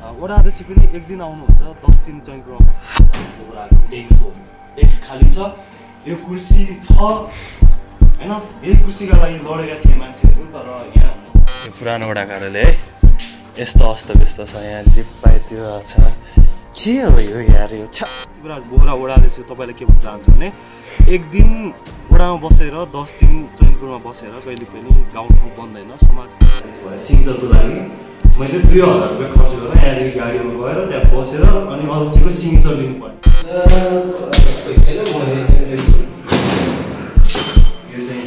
वडा अध्यक्ष पनि एक दिन आउनुहुन्छ 10 दिन चैनपुरमा बस्नुहुन्छ डेस्क खाली छ यो कुर्सी छ हैन यही कुर्सीका लागि लडेका थिए मान्छेहरू तर यहाँ यो पुरानो वडा कार्यालय यस्तो अस्तव्यस्त छ यहाँ जे पाए त्यो छ के हो यो यार यो शिवराज बोहरा वडा अध्यक्ष तपाईले के भन्न चाहन्छु भने एक दिन वडामा बसेर 10 दिन चैनपुरमा बसेर कहिले पनि गाउँ ठाउँ बन्दैन समाज सिङ्गलको लागि मैले 2000 रुपैयाँ खर्च गरेर यहाँदेखि गाडीमा गएर त्यहाँ बसेर अनि अध्यक्षको सिग्नेचर लिनु पर्यो यो चाहिँ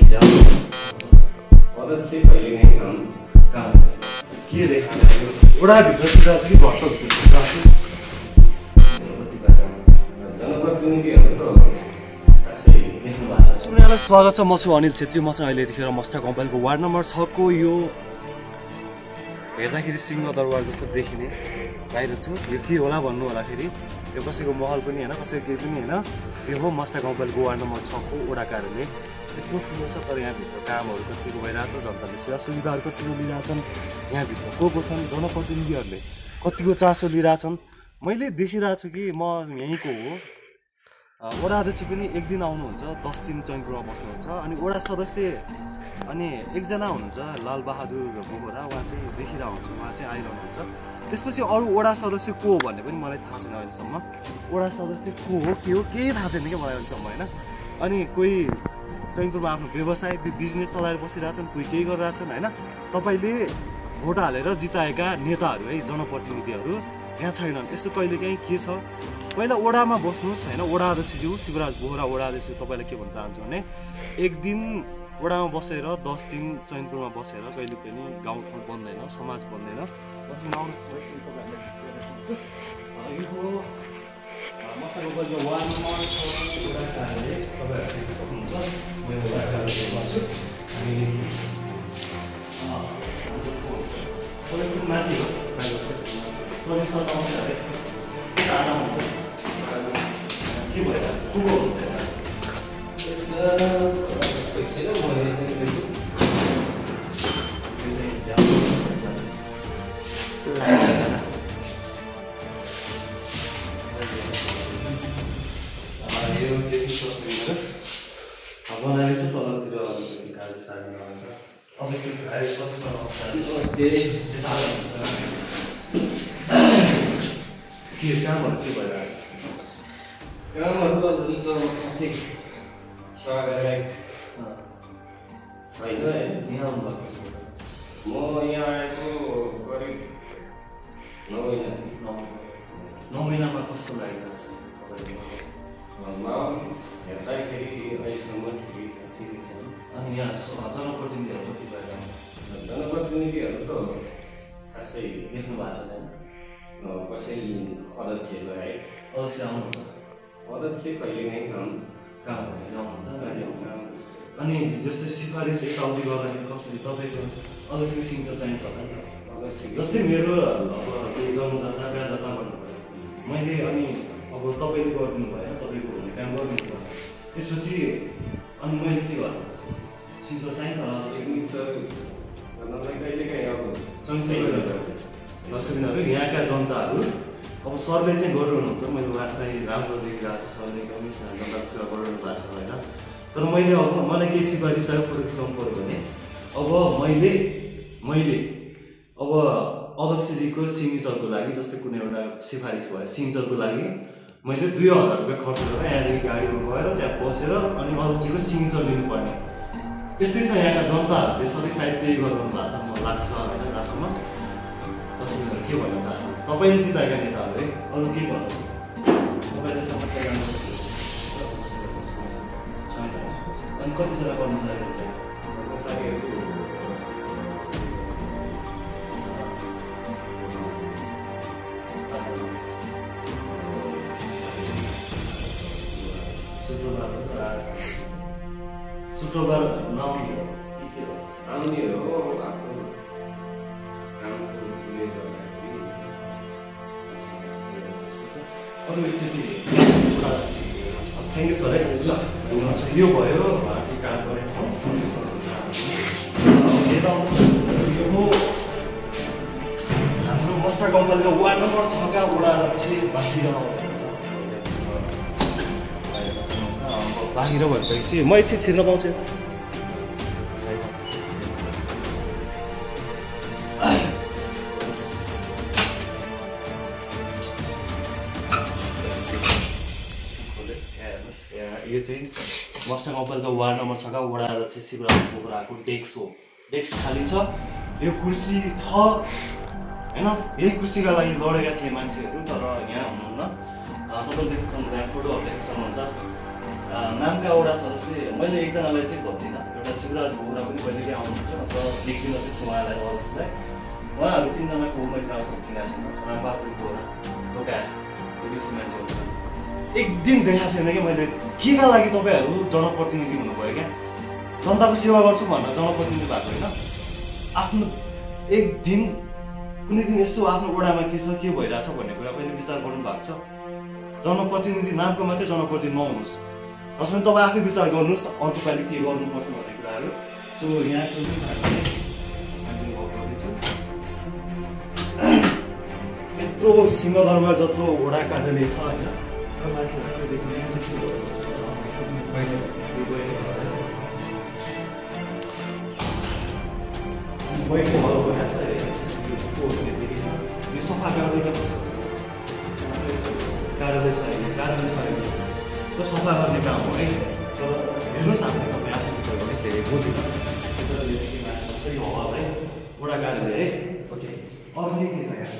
अध्यक्ष कहिले नै काम के देखायो वडाभित्र सिधा छ कि घरभित्र सबैजनालाई स्वागत छ म छु अनिल छेत्री मसँग अहिले यतिखेर मस्टा कम्पाइलको वार्ड नम्बर 6 को यो हेर्दाखेरि सिंहदरबार जस्तो देखिने बाहिर छु यो के होला भन्नु होला फेरि यो कसैको महल पनि हैन कसैको केही पनि हैन यो हो मस्टा कम्पाइलको वार्ड नम्बर 6 को वडा कार्यालय यत्रो ठुलो छ तर यहाँभित्र कामहरू कतिको भइरहेछ जनताले सेवा सुविधाहरू कतिको लिइरहेछन् यहाँभित्र को छन् जनप्रतिनिधिहरूले कतिको चासो लिइरहेछन् मैले देखिरहेको छु कि म यहीँको हो वडा अध्यक्ष पनि एक दिन आउनुहुन्छ 10 दिन चैनपुरमा बस्नुहुन्छ अनि वडा सदस्य अनि एकजना हुनुहुन्छ लालबहादुर बोहरा उहाँ चाहिँ देखिरहेको हुन्छ उहाँ चाहिँ आइरहनुहुन्छ त्यसपछि अरू वडा सदस्य को हो भन्ने पनि मलाई थाहा छैन अहिलेसम्म वडा सदस्य को हो के हो केही थाहा छैन क्या मलाई अहिलेसम्म होइन अनि कोही चैनपुरमा आफ्नो व्यवसाय बिजनेस चलाएर बसिरहेछन् कोही केही गरिरहेछन् होइन तपाईँले भोट हालेर जिताएका नेताहरू है जनप्रतिनिधिहरू यहाँ छैनन् यसो कहिले काहीँ के छ पहिला वडामा बस्नुहोस् होइन वडा अध्यक्षज्यू शिवराज बोहरा वडा अध्यक्ष तपाईँलाई के भन्न चाहन्छु भने एक दिन वडामा बसेर 10 दिन चैनपुरमा बसेर कहिले पनि गाउँ ठाउँ बन्दैन समाज बन्दैन वार्ड नम्बर 6 वडा कार्यालय तपाईँहरू देख्न सक्नुहुन्छ म यो वडा कार्यालय बस्छु अनि तपाईँको माथि हो सोनी सर नमस्कार आराम हुन्छ के भइरहेछ को हुन्छ बनाएर चाहिँ तलतिर अलिकति गाडी सार्ने गर्छ अवश्य के कामहरू के भइरहेछ कामहरू त खासै स्वागत छैन यहाँ आउनुभएको म यहाँ आएको करिब 9 महिनामा कस्तो लागिरहेको छ हेर्दाखेरि अहिलेसम्म ठिकै छ अनि यहाँ जनप्रतिनिधिहरू कति भइरहेको जनप्रतिनिधिहरू त खासै देख्नु भएको छैन कसै अध्यक्षहरू आए अध्यक्ष आउनुहुन्छ अध्यक्ष कहिले नै काम भनेर आउनुहुन्छ अनि जस्तै सिफारिस यताउति गर्दाखेरि कसरी तपाईँको अध्यक्षको सिग्नेचर चाहिन्छ होला नि जस्तै मेरो अब केही जन्मदाता भन्नुभयो मैले अनि अब तपाईँले गरिदिनु भयो तपाईँको हुने काम गरिदिनु भयो त्यसपछि अनि मैले के गर्नु सिग्नेचर चाहिन्छ होला सिग्नेचर गर्नलाई कहिलेकाहीँ अब दर्शकहरू यहाँका जनताहरू अब सरले चाहिँ गरिरहनुहुन्छ मैले उहाँलाई राम्रो देखिरहेको छु सरले एकदमै जनताको सेवा गरिरहनु भएको छ होइन तर मैले अब मलाई केही सिफारिस आयो फोटो खिचाउनु पऱ्यो भने अब मैले अब अध्यक्षजीको सिग्नेचरको लागि जस्तै कुनै एउटा सिफारिस भयो सिग्नेचरको लागि मैले 2000 रुपैयाँ खर्च गरेर यहाँदेखि गाडीमा गएर त्यहाँ बसेर अनि अध्यक्षजीको सिग्नेचर लिनुपर्ने यस्तै छ यहाँका जनताहरूले सधैँ सायद त्यही गरिरहनु भएको छ मलाई लाग्छ होइन जहाँसम्म दर्शकहरू के भन्न चाहनुहुन्छ तपाईँले जिताएका नेताहरू है अरू के भन्नु तपाईँले समस्या छैन अनि कतिजना कर्मचारीहरू चाहिँ कर्मचारीहरू शुक्रबार नआउने हो आउने हो अरू एकचोटि थ्याङ्क यू सर है ल यो भयो काम गरेको हाम्रो मस्ता मस्ता कम्पनीको वार्ड नम्बर 6 का वडा अध्यक्ष बाहिर भइसकेपछि म एकछिन छिर्न पाउँछु यो चाहिँ मस्ता कम्पनीको वार्ड नम्बर 6 का वडा अध्यक्ष शिवराज बोगराको डेस्क हो डेस्क खाली छ यो कुर्सी छ हैन यही कुर्सीका लागि लडेका थिए मान्छेहरू तर यहाँ हुनुहुन्न तपाईले देख्न सक्नुहुन्छ यहाँ फोटोहरु देख्न सक्नुहुन्छ नामका वडा सदस्य मैले एकजनालाई चाहिँ भन्दिनँ एउटा शिवराज बोगरा पनि कहिलेकाहीँ आउनुहुन्छ र देखिन त्यस्तो उहाँलाई अवश्यलाई उहाँहरू तीनजनाको मैले नामसँग चिनाएको छैन रामबहादुर बोगरा ढोका पुलिसको मान्छे हुनुहुन्छ एक दिन देखाएको छैन कि मैले केका लागि तपाईँहरू जनप्रतिनिधि हुनुभयो क्या जनताको सेवा गर्छु भनेर जनप्रतिनिधि भएको होइन आफ्नो एक दिन कुनै दिन यस्तो आफ्नो वडामा के छ के भइरहेछ भन्ने कुरा कहिले विचार गर्नु भएको छ जनप्रतिनिधि नामको मात्रै जनप्रतिनिधि नहुनुहोस् जसमा तपाईँ आफै विचार गर्नुहोस् अर्को पालि के गर्नुपर्छ भन्ने कुराहरू सो यहाँको यत्रो सिंहदरबार जत्रो वडा कार्यालय छ होइन यो सफा कार्यालय कार्यालय छ त्यो सफा गर्ने काम हो है तर हेर्नुहोस् आफ्नो तपाईँ आफ्नो विचार गर्नुहोस् धेरै बोल्दिन है वडा कार्यालय है ओके अरू के छ यहाँ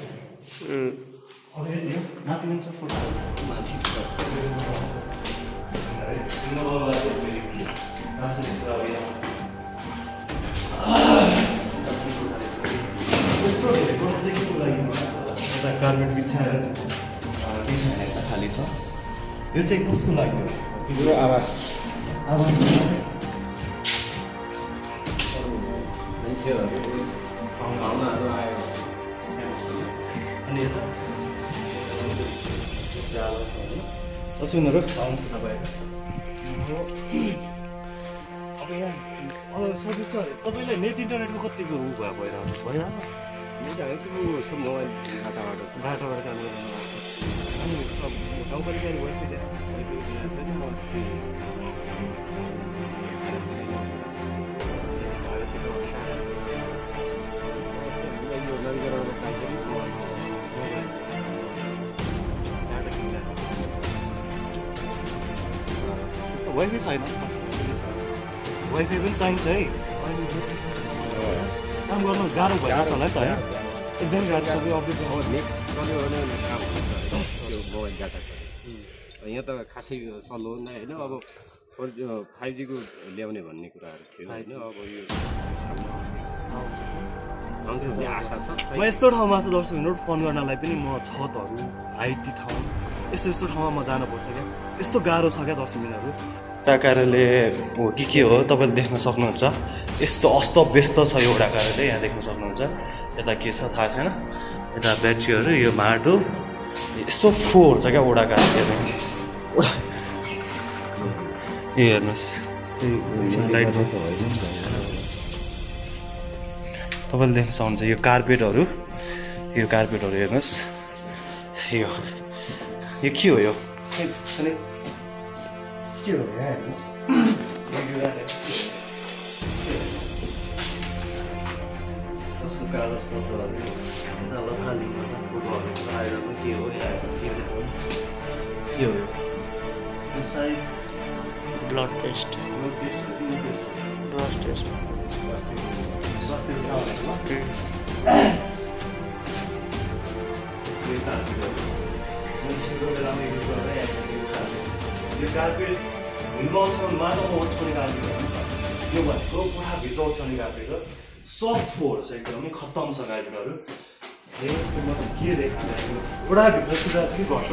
अरू यति हो माथि पनि छ फोटो माथि कार्पेट बिछाएर के छैन यता खाली छ यो चाहिँ कसको लागि हो आवाज अनि यता सुन्नुहरू आउनुहोस् तपाईँ अब यहाँ सजिलो छ तपाईँले नेट इन्टरनेटको कतिको भइरहेको मोबाइल बाटाबाट काम गर्नु अनि सब गाउँपालिका वाइफाई छैन वाइफाई पनि चाहिन्छ है काम गर्नु गाह्रो भइरहेको छ होला नि त होइन एकदम गाह्रो सबै अपडेट नेट चल्यो भने काम हुन्छ त्यो मोबाइल डाटा यहाँ त खासै सल्लो नै होइन अब 5G को ल्याउने भन्ने कुराहरू थियो होइन अब यो आउँछ भन्ने आशा छ म यस्तो ठाउँमा छु दर्शकहरू फोन गर्नलाई पनि म छतहरू आइटी ठाउँ यस्तो ठाउँमा म जानुपर्छ क्या त्यस्तो गाह्रो छ क्या दर्शकहरू कार्यालय हो के हो तपाईँले देख्न सक्नुहुन्छ यस्तो अस्तव्यस्त छ एउटा कार्यालय यहाँ देख्न सक्नुहुन्छ यता के छ थाहा छैन यता ब्याट्रीहरू यो माटो यस्तो फोहोर छ क्या वडा कार्यालय हेर्नुहोस् लाइट तपाईँले देख्न सक्नुहुन्छ यो कार्पेटहरू हेर्नुहोस् यो के हो यो के हो यहाँ हेर्नुहोस् कसको कागज पत्रहरू फोटोहरू आएर के हो यहाँ के हो यो सायद ब्लड टेस्ट यो कार्पेट भित्र माटोमा ओछ्याउने कार्पेट हो यो भनेको पुराभित्र ओछ्याउने कार्पेट हो सफ्ट फोहोर छ एकदमै खत्तम छ कार्पेटहरू के देखाएको पुराभित्र सुधा चाहिँ घट्ट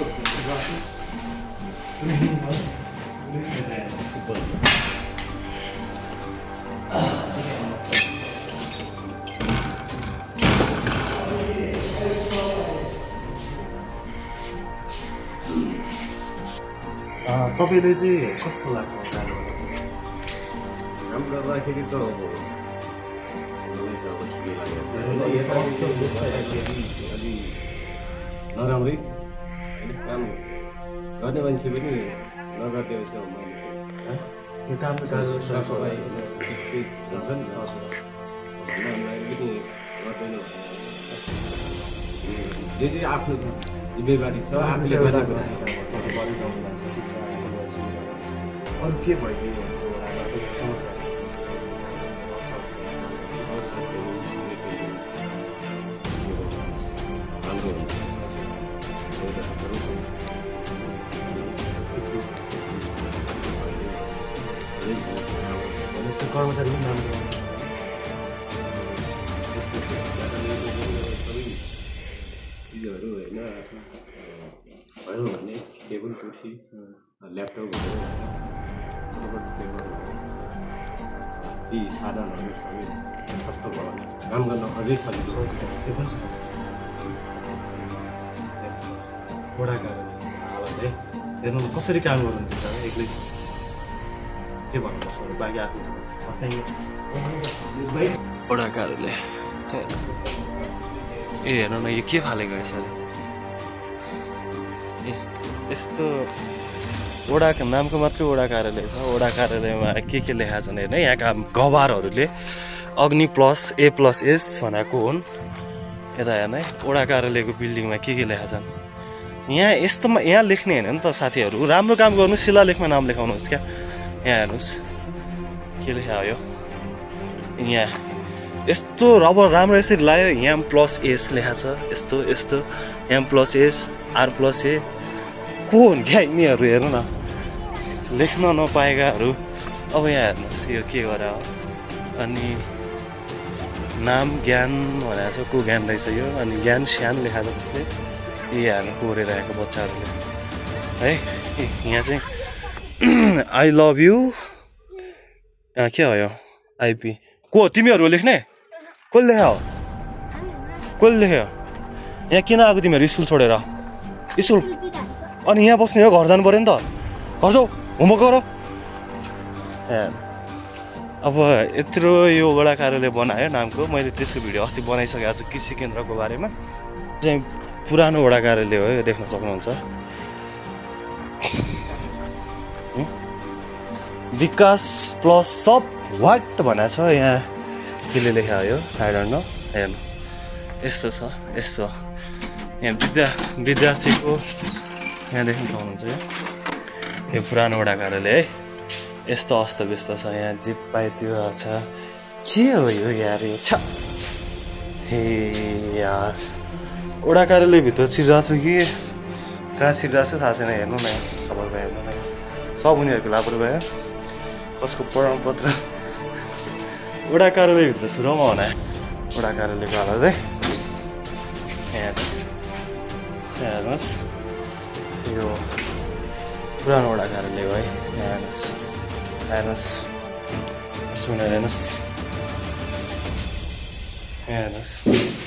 तपाईँले चाहिँ कस्तो लाग्छ राम्रो गर्दाखेरि त अब ठिकै लाग्यो अलि नराम्रै काम गर्ने मान्छे पनि नगरिदिएपछि अब मैले यो काम काज सरसफाइ हुन्छ नि मैले पनि गर्दैन जे जे आफ्नो जिम्मेवारी छ आफूले गर्ने कुरा ठिक छ अरू के भइदियो समस्या राम्रो हुन्छ कर्मचारी पनि राम्रो चिजहरू होइन भयो भने टेबल कुर्सी ल्यापटपहरू ती साधनहरू सबै सस्तो भयो काम गर्न अझै सजिलो त्यो पनि छ बुढाकाहरूले हेर्नु कसरी काम गर्नुहुन्छ एक्लै के भन्नुपर्छ बाँकी आफ्नो बुढाकाहरूले ए हेर्नु न यो के फालेको रहेछ ए यस्तो ओडाको नामको मात्रै ओडा कार्यालय छ ओडा कार्यालयमा के लेखा छन् हेर्नु यहाँका गवारहरूले अग्नि प्लस A+S भनेको हुन् यता हेर्नु है ओडा कार्यालयको बिल्डिङमा के लेखा छन् यहाँ यस्तोमा यहाँ लेख्ने होइन नि त साथीहरू राम्रो काम गर्नु शिलालेखमा नाम लेखाउनुहोस् क्या यहाँ हेर्नुहोस् के लेखा हो यो यहाँ यस्तो रबर राम्रो यसरी लायो M+S लेखा छ यस्तो यस्तो M+S R+A को हुन् क्या यिनीहरू हेर्नु न लेख्न नपाएकाहरू अब यहाँ हेर्नुहोस् यो के गरे हो अनि नाम ज्ञान भनेको छ को ज्ञान रहेछ यो अनि ज्ञान स्यान लेखा छ त्यसले हेर्नु कोरेर आएको बच्चाहरूले है यहाँ चाहिँ आई लभ यु के हो यो आइपी को तिमीहरू लेख्ने कसले लेखा हो कसले लेख्यो यहाँ किन आएको तिमीहरू स्कुल छोडेर स्कुल अनि यहाँ बस्ने हो घर जानु पऱ्यो नि त घर जाऊ होमवर्क गर अब यत्रो यो वडा कार्यालय बनायो नामको मैले त्यसको भिडियो अस्ति बनाइसकेको छु कृषि केन्द्रको बारेमा चाहिँ पुरानो वडा कार्यालय हो यो देख्न सक्नुहुन्छ विकास प्लस सब वाट भनेको छ यहाँ केले लेखा हो यो आई डोन्ट नो हेर्नु यस्तो छ यस्तो यहाँ विद्यार्थीको यहाँ देख्न सक्नुहुन्छ यो पुरानो वडा कार्यालय है यस्तो अस्तव्यस्त छ यहाँ जिप पाइ त्यो छ के हो यो यार यो छ हे यार वडा कार्यालयभित्र छिरिरहेको छु कि कहाँ छिरिरहेको छ थाहा छैन हेर्नु न तपाईँको हेर्नु न सब उनीहरूको लापरवाही कसको प्रमाणपत्र वडा कार्यालयभित्र छु र म होला वडा कार्यालयको हालत है हेर्नुहोस् यो पुरानो वडा कार्यालय हो है हेर्नुहोस् हेर्नुहोस्